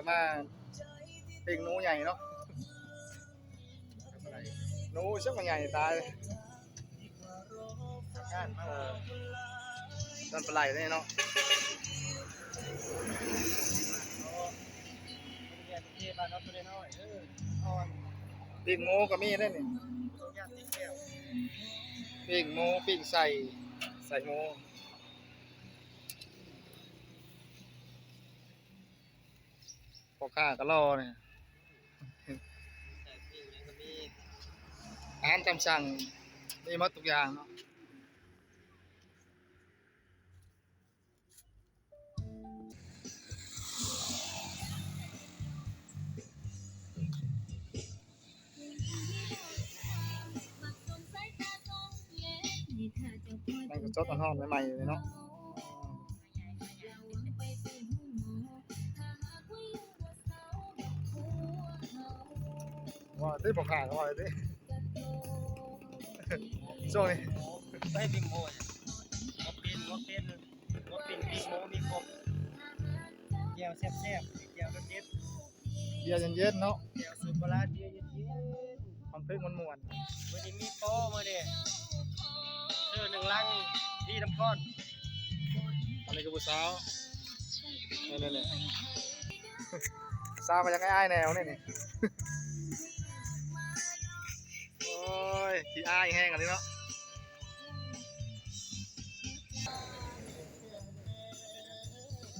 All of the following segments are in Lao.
ມາປີ້ງໜູໃຫຍ່ເນາະ ໜູຊ່າງໃຫຍ່ຕາຍ ເອີ ດອນປາໄຫຼເດ້ເນາະ ປີ້ງໝູກໍມີເດ້ນີ້ ປີ້ງໝູ ປີ້ງໄສ້ ໄສ້ໝູ. ພໍ່ຄ້າກໍຫຼໍ່ນີ້ ອາຫານຕາມສັ່ງມີໝົດທຸກຢ່າງເນາະ ມັນກໍສົດຮ້ອນໆ ໃໝ່ໆ ເລີຍເນາະ. ວ່າຕິ ບໍ່ຂາຍ ວ່າຕິ ຊ່ວງນີ້ ໄດ້ປີ້ງໝູ ບໍ່ເປັນ ບໍ່ເປັນ ບໍ່ເປັນ ປີ້ງໝູມີຄົບ ແຈ່ວແຊບໆ ແຈ່ວເດັດ ເບຍເຢັນໆ ເນາະ ແຈ່ວສູດໂບລານ ເບຍເຢັນໆ ຟັງເພງມ່ວນໆ ມື້ນີ້ມີໂປ ມື້ນີ້ ຊື້ໜຶ່ງລັງ ຟຣີນ້ຳກ້ອນ ອັນນີ້ກໍຜູ້ສາວ ນີ້ໆ ຜູ້ສາວກໍຢາກອາຍໆ ແດ່ນີ້ ໂອ້ຍ ຂີ້ອາຍແຮງອັນນີ້ເນາະ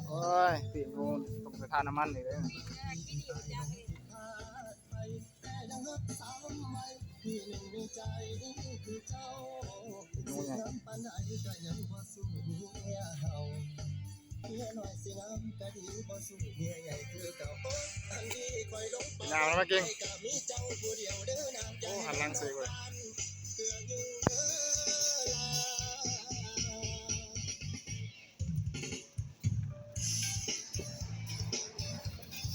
ໂອ້ຍ ປີ້ງໝູ ຕ້ອງໄປທານ້ຳມັນອີກເດ້ ໜາວແລ້ວມາກິນ ໂອ້ ຫັນຫຼັງເສຍເວີຍ.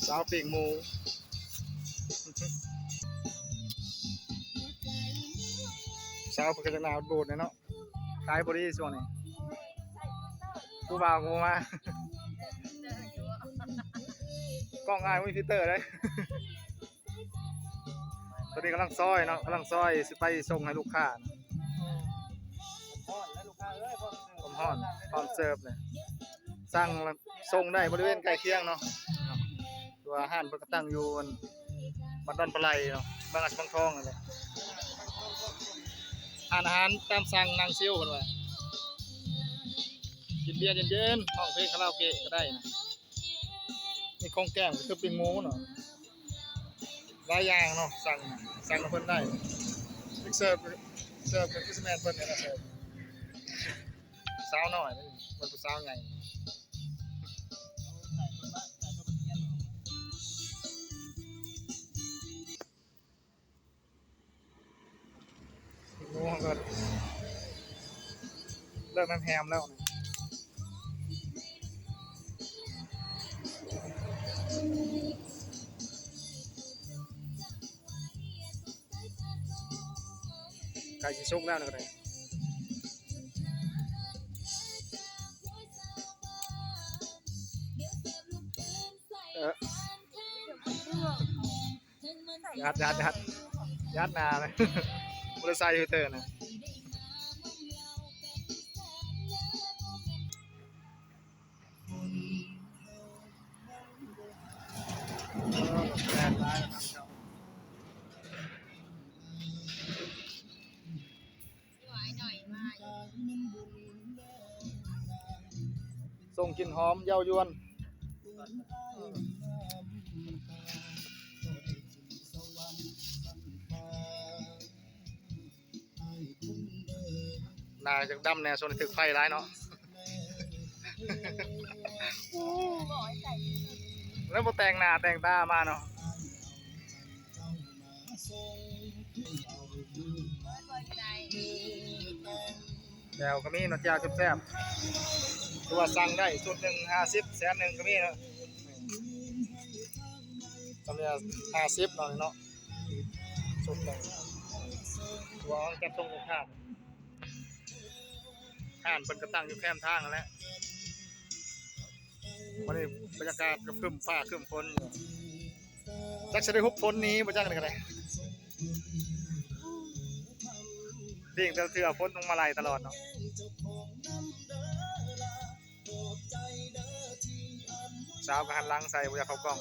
ສາວປີ້ງໝູ ສາວເພິ່ນກໍຈະໜ້າບູດແດ່ເນາະ ຂາຍບໍ່ດີຊ່ວງນີ້ ຜູ້ບ່າວກໍບໍ່ມາ ກ້ອງອ້າຍບໍ່ມີຟິວເຕີເດ້. ຕອນນີ້ກຳລັງຊອຍເນາະ ກຳລັງຊອຍ ຊິໄປສົ່ງໃຫ້ລູກຄ້າ ພ້ອມຮ້ອນ ພ້ອມເສີບເລີຍ ສັ່ງສົ່ງໄດ້ບໍລິເວນໃກ້ຄຽງເນາະ ຕົວຮ້ານເພິ່ນກໍຕັ້ງຢູ່ບ້ານດອນປາໄຫຼເນາະ ເມືອງອາດສະພັງທອງນັ້ນແຫຼະ ຮ້ານອາຫານຕາມສັ່ງນັ່ງຊິວເພິ່ນວ່າ ກິນເບຍເຢັນໆ ຮ້ອງເພງຄາຣາໂອເກະກໍໄດ້ນະ. ມີຂອງແກ້ມກໍຄືປີ້ງໝູເນາະ ຫຼາຍຢ່າງເນາະ ສັ່ງ ສັ່ງນຳເພິ່ນໄດ້ ເສີບ ເສີບກໍຄືຊິແມ່ນເພິ່ນນີ້ລະ ເສີບ ສາວນ້ອຍເດ້ ບໍ່ແມ່ນຜູ້ສາວໃຫຍ່. ໂອ້ ເລີ່ມແຮມໆ ແລ້ວນີ້ ໃກ້ຊິສຸກແລ້ວນີ້ກໍໄດ້ ເອີ. ຍັດ ຍັດ ຍັດ ຍັດໜ້າເລີຍ ບໍ່ໄດ້ໃສ່ຟິວເຕີນະ ແດດຫຼາຍແລ້ວເນາະ. ສົ່ງກິ່ນຫອມເຢີາຢວນ ໜ້າຈະດຳແດ່ ຊ່ວງນີ້ຖືກໄຟຫຼາຍເນາະ ແລ້ວບໍ່ແຕ່ງໜ້າແຕ່ງຕາມາເນາະ. ແຈ່ວກໍມີເນາະ ແຈ່ວແຊບໆ ຫຼືວ່າສັ່ງໄດ້ຊຸດໜຶ່ງຫ້າສິບ ແສນໜຶ່ງກໍມີເນາະ ສຳເລັດຫ້າສິບເນາະ ນີ້ເນາະ ຊຸດໜຶ່ງ ຫຼືວ່າເຮົາຈັດສົ່ງລູກຄ້າ ຮ້ານເພິ່ນກໍຕັ້ງຢູ່ແຄມທາງຫັ້ນແຫຼະ. ມື້ນີ້ບັນຍາກາດກໍຄຶ້ມຟ້າຄຶ້ມຝົນຢູ່ ຈັກຊິໄດ້ຮຸບຝົນໜີບໍ່ຈັກນີ້ກໍໄດ້ ເລ່ງແຕ່ລະເທື່ອຝົນລົງມາໄລ່ຕະຫຼອດເນາະ. ສາວກໍຫັນຫຼັງໃສ່ ບໍ່ຢາກເຂົ້າກ້ອງ.